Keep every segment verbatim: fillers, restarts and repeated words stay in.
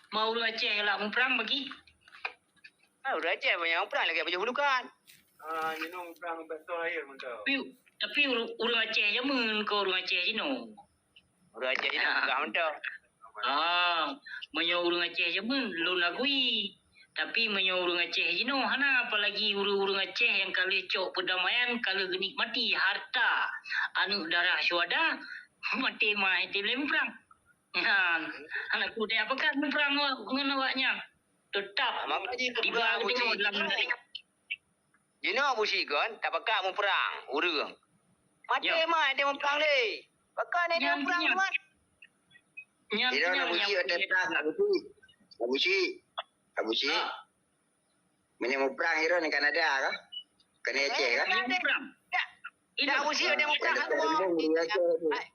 Ma ureuëng Aceh galak muprang bagi? Ah, ureuëng Aceh banyak muprang lagée pajoh bulukan. Ah, nyoe muprang beutôi air mantap. Tapi, tapi ureuëng, ureuëng Aceh jameun ko ureuëng Aceh jinoe. Ureuëng Aceh jinoe Ah. peugah mantap. Ah, meunyoe ureuëng Aceh jameun lôn akui. Tapi meunyoe ureuëng Aceh jinoe hana, apalagi ureuëng-ureuëng Aceh nyang ka lheueh cok peudamaian, ka lheueh geunikmati harta aneuëk darah syuhada, maté ma ite lé muprang. Nyan, hana kudeh apakah muprang awak ngon awak nyan. Teutap Maka jih diba peugah geutanyoe Abu dalam Cik. Jinoe Abu Cik kon, tapakat muprang ureuëng. Maté Ya. ma ite muprang lé. Pakat ite Nyan muprang nyan. Mat. Nyan Jinoe nyan Abu Cik nyang ate perang Abu Cik. Abu Cik. Abu Cik. Ah. Meunyoe muprang Iran di Kanada kah? Kena Aceh kah? Meunyoe muprang. Dak. Ilôn. Dak, Abu Cik ada muprang Ada aku. Abu Cik. Hai.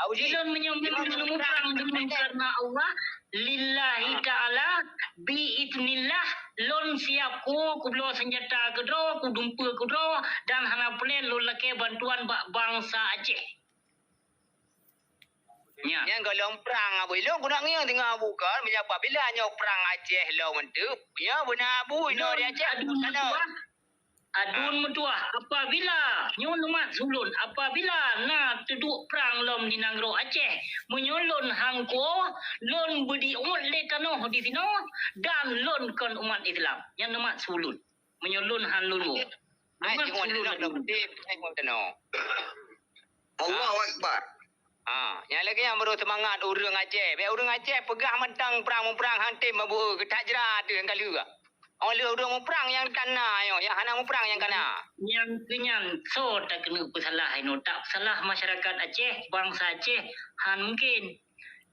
Abu Cik. Ilôn meunyoe, meunyoe muprang deungon karena Allah, lillahi ta'ala, bi idznillah, lôn siap ku, kubloe senjata keudroe, kudumpeue keudroe, dan hana peureulée lôn lakée bantuan bak bansa Aceh. Nya. Nyang golom prang Abu Ilong guna ngieng teungoh Abu kon, meunyoe apabila nyoe prang Aceh lom enteuk, nyoe beuna Abu inoe di Aceh. Adun meutuah, adun meutuah, apabila nyoe neumat sulon, apabila na teuduek prang lom di nanggroe Aceh, meunyoe lôn hangko, lôn beudiot lé tanoh di sinoe dan lôn kon umat Islam. Nyan neumat sulon. Meunyoe lôn han lôn woe. Hai, Memang cuma ulôn denok dah beutôi, hai, cuma denok. Allahu Akbar. Ha, nyang lagée nyan baru seumangat ureuëng Aceh. Bék ureuëng Aceh peugah mantong prang muprang han tem mabeu keutak jrat teuh nyang ka lheueh. Oh lheueh ureuëng muprang nyang kana nyoe, nyang hana muprang nyang kana. Nyang keunyan so takeuneuk peusalah inoe, tak peusalah masyarakat Aceh, bansa Aceh, han mungkin.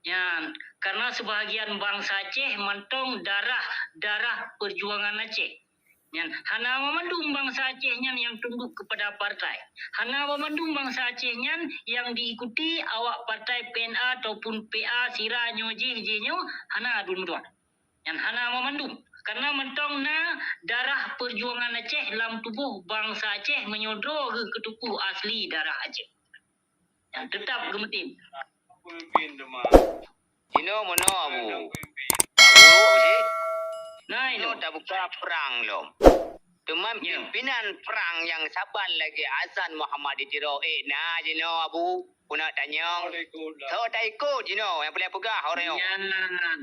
Nyan, karena sebahagian bansa Aceh mantong darah, darah perjuangan Aceh. Nyan, hana meumandum bansa Aceh nyan nyang tunduk kepada partai. Hana meumandum bansa Aceh nyan nyang diikuti awak partai P N A ataupun P A sira nyoe jih, jih nyoe, hana dum dua. Nyan hana meumandum. Karena mantong na darah perjuangan Aceh lam tuboh bansa Aceh meunyoe droe geuh keuteupeu asli darah Aceh. Nyang teutap geumeutem. Pemimpin teuma. Jinoe meunoe Abu. Abu, Abu Cik. Nah, inoe. Jinoe tabuka prang lom. Teuma pimpinan prang nyang saban lagée Hasan Muhammad di Tiro, eh, na jinoe Abu. Puna tanyong. Soe taikot jinoe nyang peureulée peugah orang nyoe. Nyan,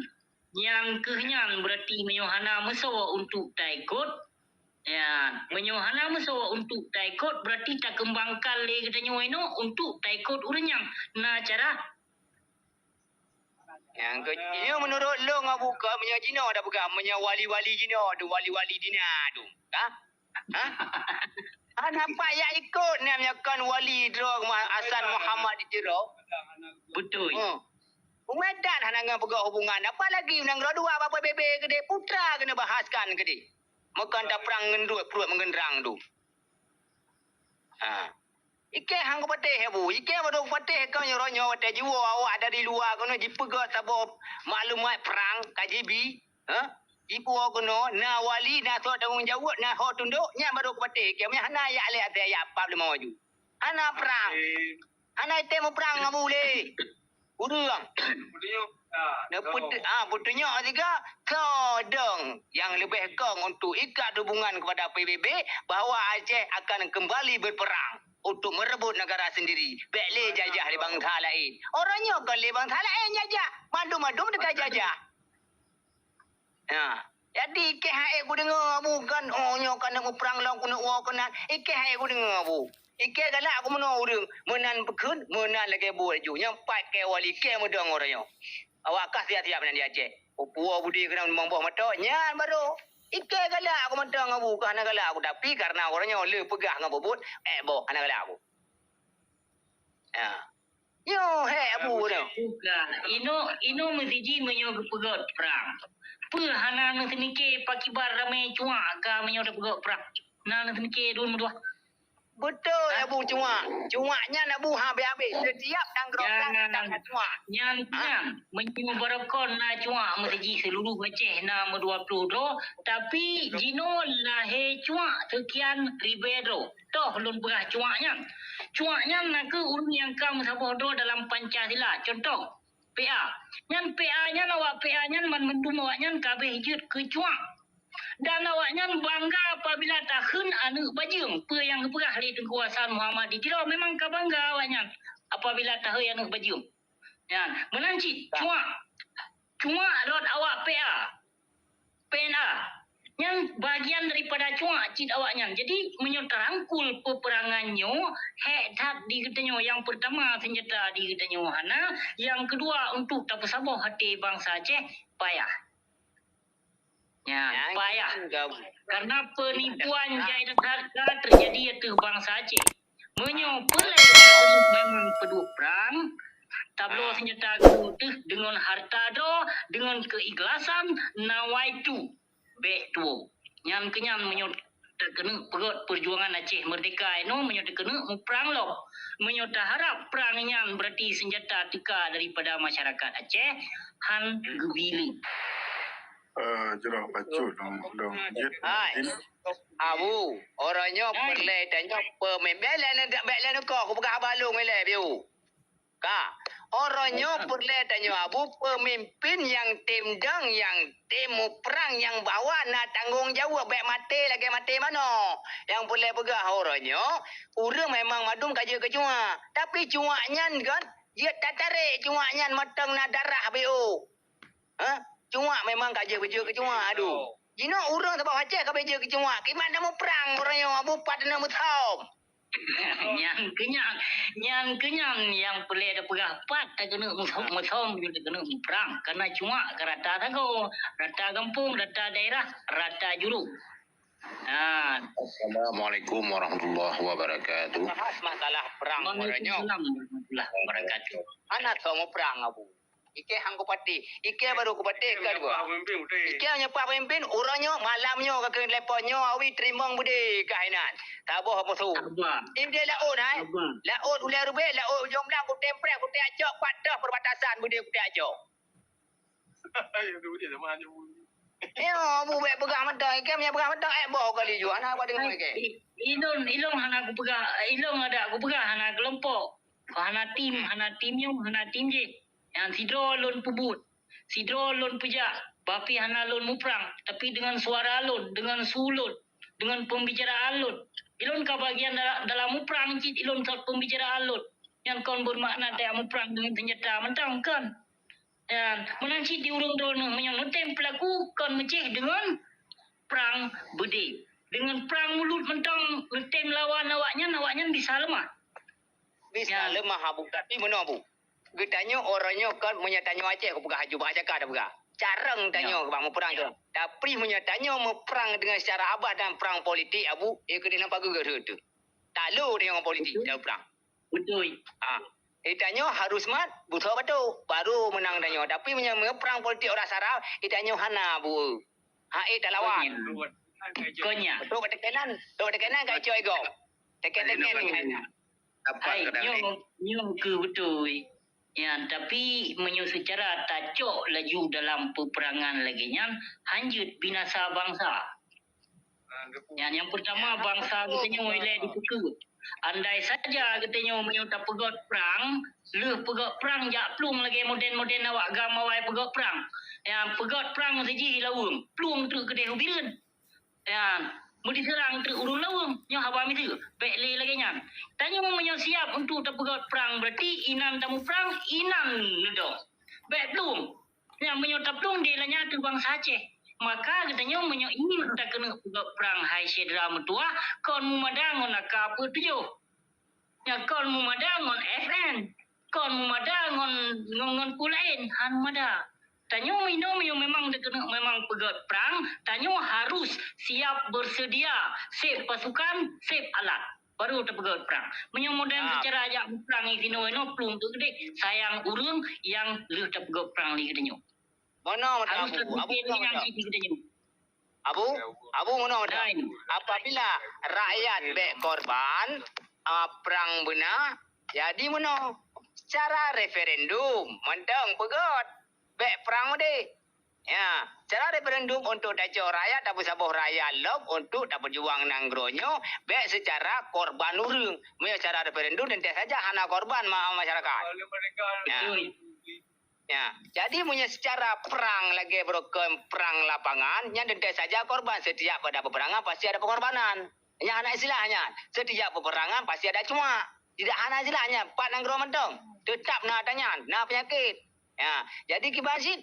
nyan keuh nyan berarti meunyoe hana meusoe untuk taikot, Ya, meunyoe hana meusoe untuk taikot, berarti takeumbangkan lé geutanyoe inoe untuk taikot ureuëng nyang na cara. Nyang keu, nyoe meunurot lôn Abu kon, meunyoe jinoe tapeugah, meunyoe wali-wali jinoe tu, wali-wali dina tu, ka? Ha? Hana pat jak ikot nyan meunyoe kon wali droe Hasan Muhammad di Tiro. Beutôi. Hmm. Umat dan hana ngon peugah hubungan, apalagi nanggroe dua bak P B B keudeh, putra keuneuk bahaskan keudeh. Meukan taprang ngon duek pruet meugeundrang tu. Ha. Ikée han kupatéh, Abu. Ikée baru kupatéh kon nyoe, nyoe watée jiwoe awak dari luwa keunoe jipeugah saboh maklumat prang K G B. Ha? Jiwoe keunoe, na wali, na soe tanggong jaweueb, na ho tundok, nyan baru kupatéh. Ikée meunyoe hana jak lé asai jak pap lima waju. Hana prang. Hana item muprang Abu lé. Ureuëng. Neupeutu-, ah, peutunyok siga, soe dong nyang leubeh kong untuk ikat hubungan kepada P B B bahwa Aceh akan kembali berperang untuk merebut negara sendiri. Bék lé jajah lé bansa laén. Orang nyoe kon lé bansa laén jajah. Mandum-mandum teuka jajah. Nah, jadi ikée hai kudeungoe Abu kan, oh nyoe ka neuk muprang lom keuneuk woe keunan. Ikée hai kudeungoe Abu. Ikée galak aku meunoe ureuëng, meunan peukheun, meunan lagée buet ju. Nyang pat kée wali kée meudong uroe nyoe. Awak kah siap-siap nan di Aceh. Upuwoe budi keunan limong boh moto, nyan baru. Ikée galak aku mantong Abu, kah na galak aku, tapi karena uroe nyoe le peugah ngon bubut, eh boh, hana galak aku. Ya. Nyoe hé Abu nyoe. Bukan. Inoe, inoe meusiji meunyoe geupeugöt prang. Peue hana neuseumike pakiban ramé cuak ka meunyoe tapeugöt prang? Na neuseumike dum dua. Beutôi, Abu, cuak. Cuak nyan, Abu, habéh-habéh. Setiap nanggroe prang nyan, cuak. Nyan, nyan. Meunyoe barokon na cuak meusiji seuluruh Aceh na meudua ploh droe, tapi jinoe lahé cuak seukian ribée droe. Toh lôn peugah cuak nyan. Cuak nyan nakeuh ureuëng nyang ka meusaboh droe dalam Pancasila. Contoh, P A. Nyan P A nyan awak P A nyan, mandum awaknyan ka abéh jeuet keu cuak. Dan awaknyan bangga apabila takheun aneuëk bajeueng. Peue nyang geupeugah lé Teungku Hasan Muhammad di Tiro, memang ka bangga awaknyan apabila takheun aneuëk bajeueng. Nyan, meunan cit, cuak. Cuak rot awak P A. P N A. Nyan bagian daripada cuak cit awaknyan. Jadi, meunyoe tarangkul peperangan nyoe, hék that di geutanyoe. Nyang peurtama, seunjata di geutanyoe hana. Nyang keudua, untuk tapeusaboh até bansa Aceh, payah. Nyan, payah. Karena penipuan jai dan harga terjadi ateueh bansa Aceh. Meunyoe peulée memang peuduek prang, tabloe seunjata geutanyoe teuh deungon hareuta droe, deungon keuikhlasan, nawaitu, bék tuwoe. Nyan keunyan meunyoe takeuneuk peugét peujuangan Aceh Merdeka inoe, meunyoe takeuneuk muprang lom. Meunyoe taharab prang nyan, berarti seunjata teuka daripada masyarakat Aceh han geubi lé. Eh, jroh bacut dong, dong. Jit, Hai. Jit. Abu, uroe nyoe Hai. Peureulée tanyoe peumimpén. Bék lé, bék lé neuko, kupeugah haba lôn ilée, biu. Ka. Uroe nyoe peureulée tanyoe Abu peumimpén nyang tem dong, nyang tem muprang, nyang bahwa na tanggong jaweueb, bék maté lagée maté manoe. Nyang peureulée peugah uroe nyoe, ureuëng memang mandum ka jeuet keu cuak. Tapi cuak nyan kan, jeuet tatarek cuak nyan mantong na darah biu. Ha? Cuak memang ka jeuet beujeuet keu cuak, aduh. Jinoe ureuëng saboh Aceh ka beujeuet keu cuak. Kiban na muprang uroe nyoe, Abu, pat na meusom. Nyan keunyan, nyan keunyan nyang peureulée tapeugah pat takeuneuk meusom, meusom takeuneuk muprang. Karena cuak ka rata sagoe, rata gampông, rata daerah, rata jurông. Ha. Assalamualaikum warahmatullahi wabarakatuh. Bahas masalah perang uroe nyoe. Waalaikumsalam warahmatullahi wabarakatuh. Hana soe muprang, Abu. Ikée han kupatéh. Ikée baru kupatéh ka dua. Ikée nyepah pemimpin, uroe nyoe, malam nyoe, ka keuneuk telepon nyoe, awi teurimong beudé kah inan. Taboh musoh. Sabar. Im deh laôt hai. Sabar. Laôt ulée rubek, laôt ujong blang, kutem preh, kutem acok, pat toh perbatasan beudé kutem acok. Ya, Abu bék peugah mantong. Ikée meunyo peugah mantong, eh, boh kali jua. Hana apa deungoe ikée. Ilôn, ilôn hana kupeugah, ilôn adak kupeugah hana keulompok. Hana tim, hana tim nyoe, hana tim jéh. Nyang sidroe lôn peubuet, sidroe lôn peujak, bah pih hana lôn muprang, tapi deungon suara lôn, deungon su lôn, deungon pembicaraan lôn. Ilôn ka bagian dala-, dalam muprang cit ilôn sot pembicaraan lôn. Nyan kon bermakna tajak muprang deungon seunjata mantong, kon. Nyan, meunan cit di ureuëng droeneueh meunyoe neutem peulaku kon meucéh deungon prang beudé. Deungon prang mulut mantong neutem lawan awaknyan, awaknyan bisa leumah. Bisa leumah, Abu, tapi meunoe, Abu. Geutanyoe uroe nyoe kon meunyoe tanyoe Aceh, kupeugah aju bak caka tapeugah. Carông tanyoe bak muprang tu. Tapi meunyoe tanyoe muprang deungon secara abah dan prang politik, Abu, eh keudeh lam pageue geuh teuh. Talo tanyoe ngon politik, tanyoe prang. Beutôi. Ah, eh, tanyoe harus mat, busoe batok, baru meunang tanyoe. Tapi meunyoe muprang politik uroe sara, eh, tanyoe hana, Abu. Ha, eh, talawan. Kon nyan. Trok teukenan, trok teukenan ka icok igoe. Teken-teken. Hai, nyoe, nyoe keuh beutôi. Nyan, tapi meunyoe seucara tacok laju dalam peperangan lagée nyan, hanjeuet binasa bansa. Nyan, nyang peurtama, bansa geutanyoe ilée dipeukeue. Andai saja geutanyoe meunyoe tapeugét prang, lheueh peugét prang jak plueng lagée modern-modern awak GAM awai peugét prang. Nyang peugét prang sijih i Laweueng, plueng treuk keudeh u Bireuen. Nyan, meudiseurang treuk ureuëng Laweueng, nyoe haba miseue, bék lé lagée nyan. Tanyoe meunyoe siab untuk tapeugét prang, berarti inan tamuprang, inan neudong. Bék plueng. Nyang meunyoe taplueng di lanya teuh bansa Aceh, maka geutanyoe meunyoe ingin takeuneuk peugét prang hai syedara meutuwah, kon mumada ngon A K peuet tujoh. Nyang kon mumada ngon F N, kon mumada ngon, ngon, ngon peue laén, han mumada. Tanyoe inoe meunyoe memang takeuneuk memang peugét prang, tanyoe harus siap beuseudia, sép pasukan, sép alat. Baru tapeugét prang. Meunyoe modern seucara jak muprang inoe-inoe plueng teuk keudeh, sayang ureuëng nyang lheueh tapeugét prang lé geutanyoe. Meunoe mantong, Abu. Abu, meunoe mantong. Abu, Abu, meunoe mantong. Apabila rakyat bék korban, ah, prang beuna, jadi meunoe. Secara referendum, mantong peugét. Bék prang meudeh. Ya, cara referendum untuk tacok rakyat, tapeusaboh rakyat lom untuk tapeujuang nanggroe nyoe, bék seucara korban ureuëng. Meunyoe cara referendum, teuntée saja hana korban ma-, masyarakat. Ya. Betul. Ya, jadi meunyoe secara perang lagèe beurukon perang lapangan, nyan teuntèe saja korban. Setiap ada peperangan pasti ada pengorbanan. Nyan hana istilah nyan. Setiap peperangan pasti ada cuma. Tidak hana istilah nyan, pat nanggroe mantong. Tetap na ata nyan, na penyakit. Ya, jadi kiban cit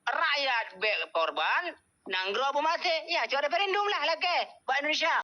rakyat bèk korban, nanggroe peumaséh. Ya, cuba referendum lah lagèe bak Indonesia.